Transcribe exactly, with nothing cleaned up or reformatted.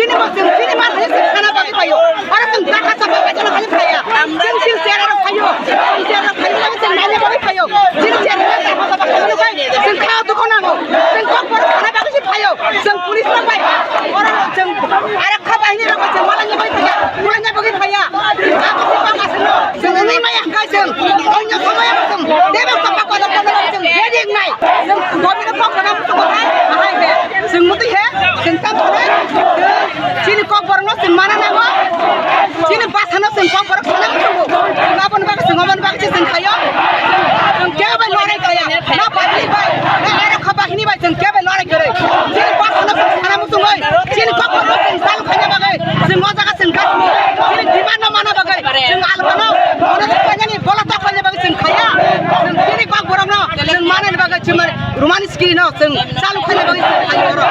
Chini ma thani chwng sana bagwi phaio. Oro chwng dakha chapa bai chana thani phaiya. Chwng chini chera rok phaio. Chini chera rok phaio, chwng nanya bagwi phaio. Chini chera rok chapa chapa khaino bai chwng kha dukho nango. Chwng kok borok sana bagwi se phaio. Chwng police rok bai. Oro chwng arak kha bahini rok bai chwng malanya bagwi phaiya. Malanya bagwi phaiya. Chwng abo se bang aswkno. Chwng wngwi maya hwnkhe chwng onyo somoyo bo chwng teibo chapa kotor kotor chwng ready wngnai. Chwng gomino kok sana muchungo hai, ahai he. Chwng mutwi he, chwng tam sanai. Chini kok borokno chwng mana nango. Chini basano chwng kok borok sana muchungo. Chwng aboni bagwi chwng oboni bagwi se chwng khaio. Chwng kebo bai lorai khaiya. Na public bai, na aro kha bahini bai chwng kebo bai lorai kwrwi. Chini basano chwng sana muchungwi. Chini kok borokno chwng salu khaina bagwi. Chwng o jaga chwng gasmo. Chini demand no mana bagwi. Chwng alkano. Ono chwng khainani bola tok khaina bagwi chwng khaiya. Chwng chini kok borokno chwng manani bagwi chwng mani. Romani screen no chwng salu khaina bagwi chwng khaio oro.